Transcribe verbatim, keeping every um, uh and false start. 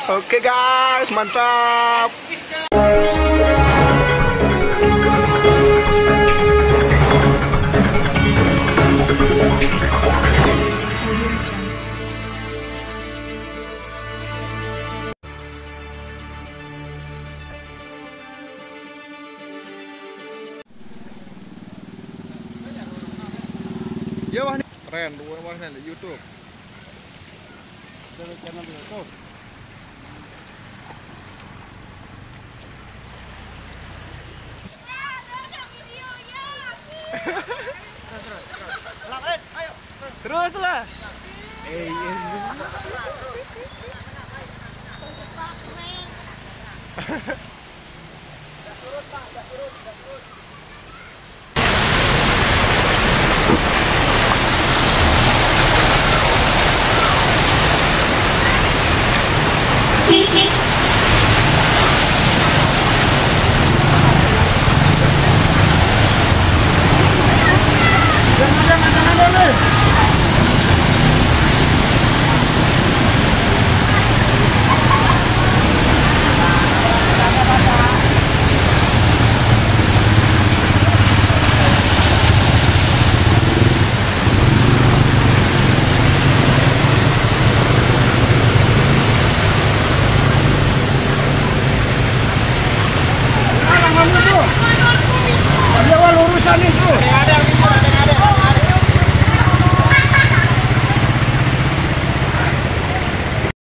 Oke guys, mantap. Ya wah nih. Keren, dua wah nih di YouTube. Dari channel YouTube. Terus lah. Eh, iya. Dia wah lurusan itu.